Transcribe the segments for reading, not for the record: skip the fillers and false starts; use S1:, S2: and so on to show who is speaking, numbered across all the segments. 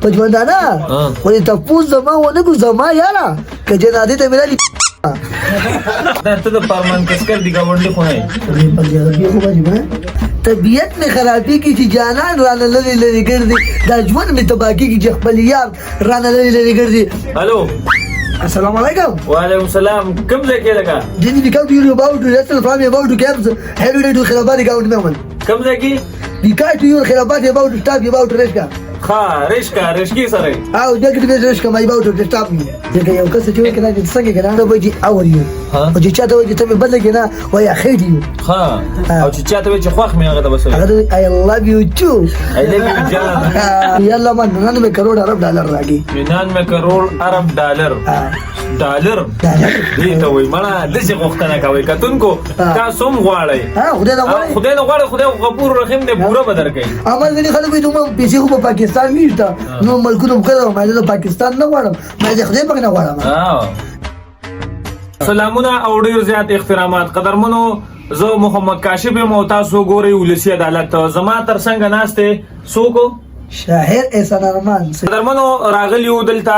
S1: په ژوندانه خو دې تپوس زما ونه کو زما یاره که جنازې ته مې رالي.
S2: دا ته د پرمان کسکر دی گاونډي خو نه؟
S1: طبیعت مې خرابېږي چې جانان رانه لرې لرې ګرځي، دا ژوند مې تباه کېږي چې خپل یار رانه لرې لرې ګرځي.
S2: الو.
S1: السلام علیکم.
S2: وعلیکم السلام، کوم ځای کې لګا؟
S1: Did you come to your about to wrestle from about to camps every day to Khilabadi government memon?
S2: کوم ځای کې؟
S1: Because to your Khilabadi about to stop about to Reshka.
S2: ها، رشکا رشکی سره.
S1: او دغه دې رشکا ما about to stop me. دغه یو کس چې وایي کنه چې څنګه کنه ته وایي اور یو، او چې چاته وایي چې ته مې بدل کنه وایي خیر یو.
S2: ها، او چې چاته وایي چې خوښ مې هغه ته بس
S1: هغه I love you too.
S2: I love you جان.
S1: یلا ما 99 کروڑ ارب ډالر راګي.
S2: 99 کروڑ ارب ډالر ډالر دې ته وایي مړه داسې غوښتنه کوي. کتونکو، تاسو هم غواړئ؟
S1: خدای نه غواړي.
S2: خدای نه غواړي، خدای غفور رحیم دی، پوره به درکوي.
S1: عمل ځینې خلک وایي دومره پیسې خو په پاکستان نشته نو ملکونو کړو. ما زه پاکستان نه غواړم، ما زه خدای پاک نه غواړم.
S2: سلامونه او ډیر زیات احترامات قدرمنو، زه محمد کاشف یم او تاسو ګورئ ولسي عدالت. زما تر څنګ ناست څوک؟
S1: شاعر احسان ارمان.
S2: قدرمنو، راغلی یو دلته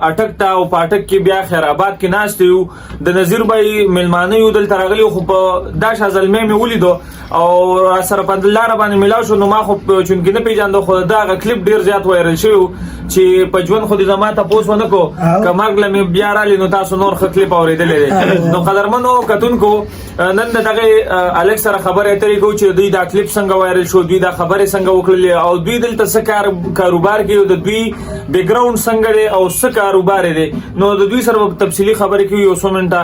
S2: اټک ته او په اټک کې بیا خیر آباد کې ناست یو، د نظیر بای میلمانه یو. دلته راغلی خو په دا شاه زلمی مې ولیدو او سره په لاره باندې ملاو شو، نو ما خو چونکې نه پېژانده، خو د هغه کلیپ ډېر زیات وایرل شوی چې په ژوند خو دې زما تپوس ونه کو که مرګ له مې بیا رالې. نو تاسو نور ښه کلیپ اورېدلی دی. نو قدرمنو کتونکو، نن د دغه الک سره خبرې اترې کوو چې دوی دا کلیپ څنګه وایرل شو، دوی دا خبرې څنګه وکړلې او دوی دلته څه کار کاروبار کوي، د دوی بیکګراوند څنګه دی او څه کاروبار دی. نو د دوی سره به تفصیلي خبرې کوو یو څو منټه.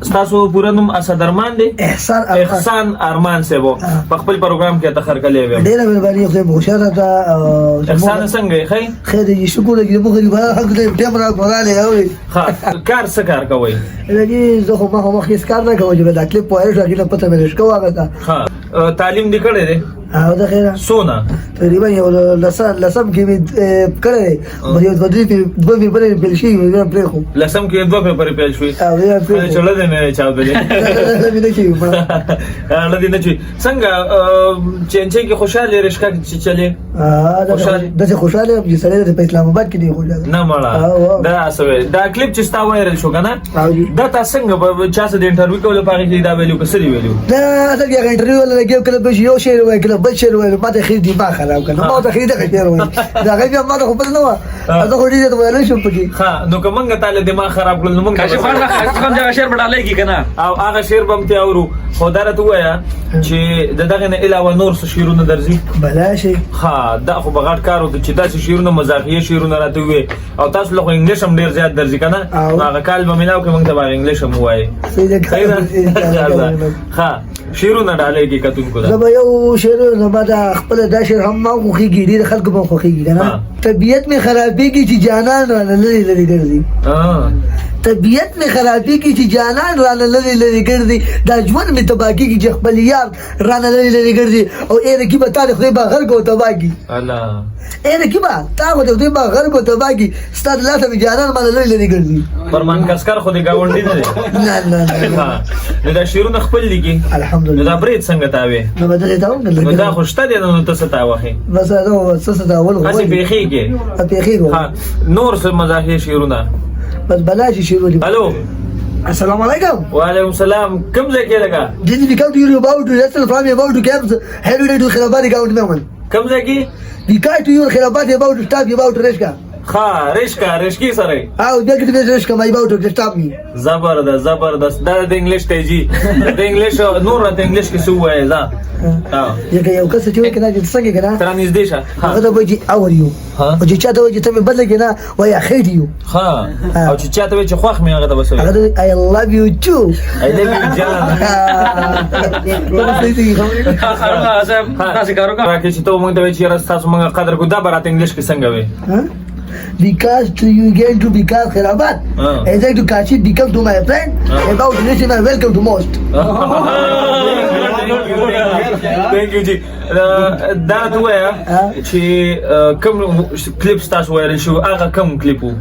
S2: ستاسو پوره نوم اسد ارمان دی؟
S1: احسان ارمان.
S2: احسان ارمان صاحب، په خپل پروګرام کې ته خرکلې وې.
S1: ډیره مهرباني، خدای مو خوشاله ده.
S2: احسان، څنګه یې؟ ښه؟
S1: خیر دی، شکر دی. موږ غریبان حق دی، ټیم را غواړي او
S2: ښه کار، څه کار کوئ؟
S1: لګي زه خو ما خو مخکې کار نه کوم چې دا کلیپ وایرل شو، هغې پته مې نشته واغسته.
S2: ښه، تعلیم دې کړی دی؟
S1: او د خیره.
S2: څونه؟
S1: تقریبا یو لسم کې مې کړی دی، یو دوه درې دوه پیپرې پیل شوي، بیا پرېښو.
S2: لسم کې دوه پیپرې پیل شوي؟
S1: او بیا پرېښو.
S2: چړه دې نه چاودلې؟
S1: مې نه کېږي.
S2: اړه دې نه چوي. څنګه چینچې کې خوشاله یې؟ رشکا چې چلې؟
S1: داسې خوشاله یم چې سړی په اسلام آباد کې دی خوشاله.
S2: نه مړه، دا څه ویل؟ دا کلیپ چې ستا وایرل شو که نه، دا تا څنګه چا سره د انټرویو کولو په هغې کې دا ویلو که څه دې ویلو؟
S1: دا اصل کې هغه انټرویو والا لګیا، کله به یو شعر وایي، کله بل شعر وایي. ما ته خیر دماغ خراب کړ، ما ته خیر دغه شعر وایي، دا هغه بیا ما ته خو پته نه وه، زه خو ډېر ویلی شم پکې.
S2: ښه، نو که موږ تا له دماغ خراب کړل نو موږ
S3: کاشف خان، کاشف خان دغه شعر به ډالۍ کړي که نه؟
S2: او هغه شعر به هم ترې اورو، خو دا راته ووایه چې د دغې نه علاوه نور څه شعرونه درځي؟
S1: بلا شي.
S2: ښه، دا خو به غټ کار وکړي چې داسې شعرونه، مزاحیه شعرونه راته ووایې. او تاسو له خو انګلیش هم ډېر زیات درځي که نه؟ نو هغه کال به ملاو کړي، موږ ته به هغه انګلیش هم ووایې. صحیح ده؟ ښه، شعرونه ډالۍ کړي کتونکو ته.
S1: زه به یو شعر، زما دا خپله دا شعر هم ما خوښېږي، ډېر خلکو به خوښېږي که نه. طبیعت مې خرابېږي چې جانان رانه لرې لرې ګرځي، طبیعت مې خرابېږي چې جانان رانه لرې لرې ګرځي، دا ژوند مې تباه کېږي چې خپل یار رانه لرې لرې ګرځي، او ای رقیبه تا د خدای به غرق او تباه کړي.
S2: الله.
S1: ای رقیبه تا خو د خدای به غرق او تباه کړي، ستا د لاسه مې جانان مانه لرې لرې ګرځي.
S2: فرمان کسکر خو دې ګاونډي نه دی؟
S1: نه نه نه.
S2: نو دا شعرونه خپل لیکي؟
S1: الحمدلله.
S2: نو دا برېت څنګه تاوې؟
S1: نو به دغې تاوم نه.
S2: نو دا خو شته دی، نو ته څه تاوهې؟
S1: بس دا څه څه تاول خو
S2: هسې پېښېږي.
S1: پېښېږي.
S2: نور څه مزاحیه شعرونه؟
S1: بس بلا شي شعرونه.
S2: الو.
S1: السلام علیکم.
S2: وعلیکم السلام، کوم ځای کې لګا؟
S1: Did you come to your about to wrestle from about to camps every day to Khilabadi government memon?
S2: کوم ځای کې؟
S1: Because to your Khilabadi about to stop about to Reshka.
S2: ښه، رشکا رشکی سره.
S1: او دغه دې رشکا ما about to stop me.
S2: زبردست زبردست، دا د انګلیش ته جی، د انګلیش نور د انګلیش کې څه وایې؟ ځه.
S1: لکه یو کس چې وایي کنه چې څنګه کنه
S2: تر نږدې شه،
S1: هغه ته وایي چې اور یو، او چې چاته وایي چې ته مې بدل کنه وایي خیر یو.
S2: ښه، او چې چاته وایي چې خوښ مې هغه ته بس
S1: هغه ته I love you too.
S2: I love you جان.
S3: تاسو کارو کا
S2: راکې چې ته موږ ته وایي چې یاره ستاسو موږ قدر کو، دا به راته انګلیش کې څنګه وي؟
S1: Because to you again to because Khirabat, as I to Kashi become to my friend, about this I welcome to most.
S2: Thank you جی. دا ته وایه چې کوم کلیپ تاسو وایرل شو، هغه کوم کلیپ وو؟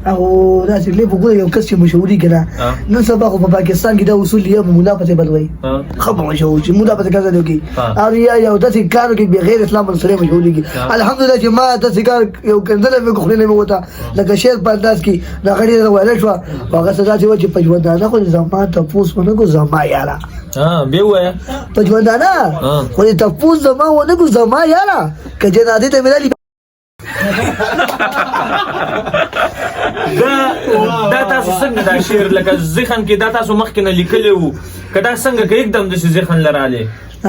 S1: هغه داسې کلیپ وګوره، یو کس چې مشهوري کنه، نن سبا خو په پاکستان کې دا اصول یې مولا پسې بدوي، ښه به مشهور چې مولا پسې کار کوي او یا یو داسې کار کې بغیر اسلام سره مشهورېږي. الحمدلله چې ما داسې کار یو کنځله مې خولې نه مې وته لکه شعر په انداز کې، دا غړي وایرل شوه. هغه څه داسې وه چې په ژوندانه خو زما تپوس ونه کو زما یاره.
S2: بیا ووایه.
S1: په ژوندانه خو دې تپوس زما ونه کو زما یاره، که جنازې ته مې رالي.
S2: دا تاسو څنګه دا شعر لکه ذهن کې دا تاسو مخکې نه لیکلی وو که دا څنګه، که یکدم داسې ذهن لرالی؟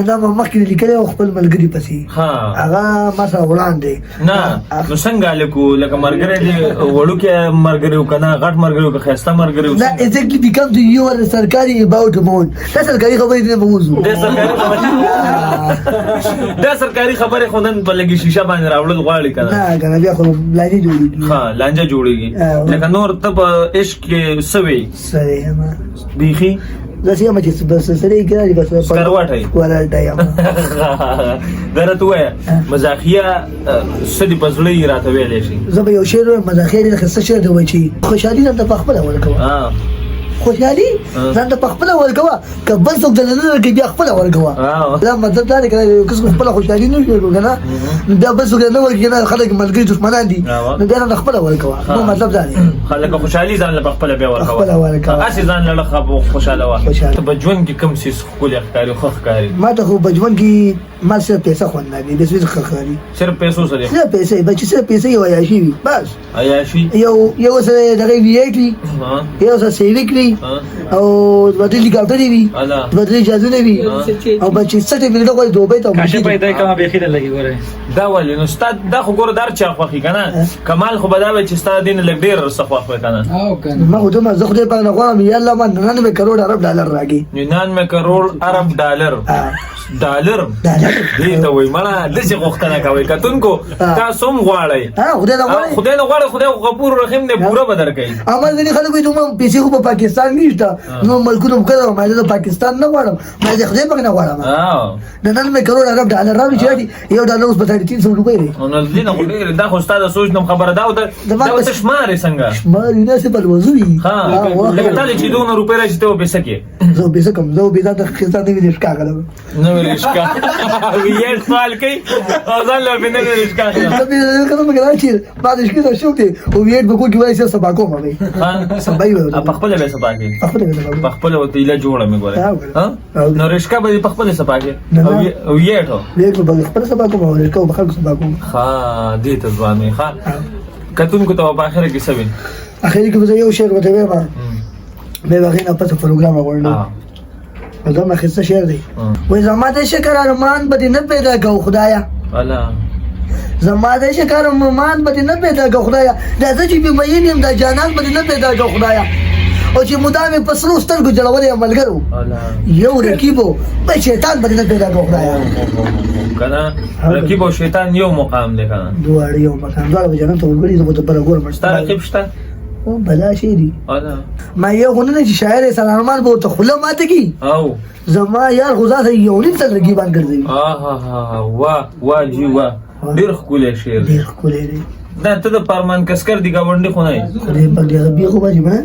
S1: دا ما مخکې لیکلی او خپل ملګري پسې، هغه ما سره وړاندې.
S2: نه نو څنګه لیکو، لکه ملګری دې وړوکی ملګری و که نه غټ ملګری و که ښایسته ملګری و؟
S1: نه، exactly become to your سرکاري about مون، دا سرکاري خبرې دې نه ووځو.
S2: دا سرکاري خبرې خو نن په لږې شیشه باندې راوړل غواړي که نه؟
S1: نه که نه بیا خو لانجه جوړېږي.
S2: ها، لانجه جوړېږي. لکه نور ته په عشق کې څه وې؟
S1: څه یم؟
S2: بیخي
S1: داسې یم چې بس سړی کې بس
S2: سکروټه یې
S1: ولاړ یم.
S2: دا راته ووایه مزاحیه څه دې په زړه یې راته ویلی شي؟
S1: زه به یو شعر وایم، مزاحیه ډېر ښایسته شعر دی، وایي چې خوشحالي ځان ته په خپله ورکوه، خوشحالي ځان ته په خپله ورکوه، که بل څوک درله نه درکوي بیا خپله ورکوه. دا مطلب دا دی که یو کس خپله خوشحالي نه شي ورکوه که نه، نو بیا بل څوک نه ورکوي، نه خلک ملګري دښمنان دي، نو بیا نه خپله ورکوه. نو مطلب دا دی
S2: خلک خوشحالي ځان له په خپله بیا ورکوه،
S1: خپله ورکوه،
S2: هسې ځان له خوشحاله وه. ته په ژوند کې کوم څیز ښکلی ښکاري، ښه ښکاري؟
S1: ما ته خو په ژوند کې ما صرف پیسې خوند نه دي، بس ښه ښکاري.
S2: صرف پیسو سره؟
S1: صرف پیسې، بچ صرف پیسې یو عیاشي وي بس.
S2: عیاشي
S1: یو یو سره دغه وی ایټ وي، یو سره سیویک وي، او دوه درې هلیکاپټرې وي، دوه درې جهازونه وي، او بچ څټې مې غواړي دوبۍ ته.
S3: کاشف پیدا کما بیخي نه لګي ګوره.
S2: دا ولې نو ستا دا خو ګوره در چا خوښي که نه، کمال خو به دا وي چې ستا دین لږ ډېر څه خوښ وي که نه؟
S1: ما خو دومره زه خدای پاک نه غواړم یا الله ما 99 کروڑ ارب ډالر راکړي.
S2: 99 کروڑ ارب ډالر؟ ډالر دې ته وایي مړه داسې غوښتنه کوئ. کتونکو تاسو هم غواړئ؟
S1: خدای نه غواړئ،
S2: خدای نه غواړئ، خدای غفور رحیم دی، پوره به درکوي.
S1: اما ځینې خلک وایي دومره پیسې خو په پاکستان کې نشته، نو ملکونه هم کړه، ما زه پاکستان نه غواړم، ما زه خدای پاک نه غواړم. 99 کروڑ ارب ډالر راوړي چې یو ډالر اوس په 350 روپۍ دی.
S2: نو دې نه خو ډېر دا خو ستا د سوچ نه خبره ده، او دا ته شمارې څنګه؟
S1: شمارې نه څه بل وزو وي.
S2: لکه تا چې دونه روپۍ راشي ته به پیسې کې؟
S1: زه به پیسې کوم، زه به دا د خزانه نوې رشکا کړم.
S2: نوې رشکا ویډ سوال کوي او ځان له به نوې رشکا
S1: کړم. زه به کړم کنه چې ما د شکې شوق دی، او ویډ به کوی وایي چې سبا کوم وي، سبا یې
S2: په خپله به سبا کې، په خپله وته ایله جوړه مې ګوره. نو رشکا به په خپله سبا کې او ویډ
S1: ویډ به خپله سبا کوم، او رشکا به خلکو سبا کوم.
S2: ښه دې ته ځوان وې. ښه کتونکو ته په اخره کې څه وي؟
S1: اخر کې به یو شعر ورته وایم، به هغې نه پس پروګرام وغواړم. دا مخې څه شعر دی؟ وایي زما د شکر ارمان به دې نه پیدا کو خدایه، زما د شکر ارمان به دې نه پیدا کو خدایه، دا زه چې بې مین یم دا جانان به دې نه پیدا کو خدایه، او چې مدام یې په سرو سترګو جوړولی یم ملګرو، یو رقیب و بل شیطان به دې نه پیدا کو خدایه.
S2: که نه رقیب او شیطان یو مقام دی که نه؟
S1: دواړه یو مقام، دواړه به جنت ته ورګړي. زه به ته بله ګورم.
S2: ستا رقیب شته؟
S1: بلا شی دی. ما یو خو نه چې شاعر یې سره ارمان به ورته خوله ماته کړي، زما یار خو ځان سره یو نیم ځل رقیبان ګرځوي.
S2: واه واه جی واه، ډېر ښکلی شعر دی.
S1: ډېر ښکلی دی.
S2: دا ته د پرمان کسکر دی ګاونډي خو نه یې؟
S1: خدای پاک دې هغه بیا خو باجي مړه.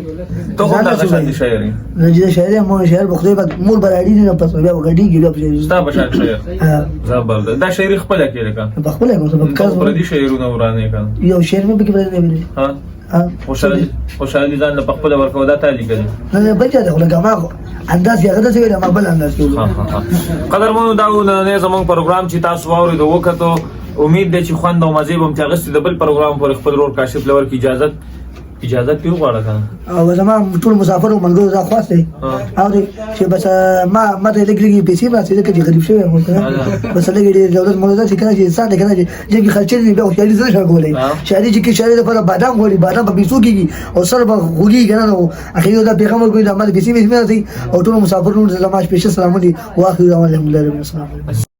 S2: ته خو دغه شان دی شاعر یې؟
S1: نه چې شاعر یم، مور شاعر به خدای پاک مور به راډي نه پس بیا به ګډېږي بیا به شاعر.
S2: ستا په شان شاعر. زبردست. دا شاعري خپله کې لکه؟
S1: په خپله کوم څه په کار
S2: پردي شاعرونه ورانې کړه.
S1: یو شعر مې پکې پردی نه ویلی.
S2: خوشحالي ځان له په خپله ورکوه، دا تا لیکلی؟
S1: نه بل چا دی، خو لکه ما انداز کې هغه داسې ویلی، ما بل انداز کې ویلی.
S2: قدرمنو دا و نننی زموږ پروګرام چې تاسو واورېدو وکتو، امید دی چې خوند او مزې به مو ترې اخیستې. د بل پروګرام پورې خپل ورور کاشف له ورکړي اجازت. اجازت دې وغواړه که نه؟
S1: او زما ټول مسافرو ملګرو دا خواست دی او دی چې بس ما ته لږ لږ پیسې راسي، ځکه چې غریب شوی یم، بس لږ ډېر دولت مو ده چې کله چې انسان دی که نه چې جېب کې خرچې دي بیا خو شاعري زه نه شم کولی. شاعري چې کې شاعري لپاره بادام غواړي، بادام په پیسو کېږي او سر به خوږېږي که نه. نو اخري دا پیغام ورکوي دا ما ته پیسې مې راسي، او ټولو مسافرو زما سپېشل سلامونه دي. واخر دعوانا الحمدلله رب العالمین.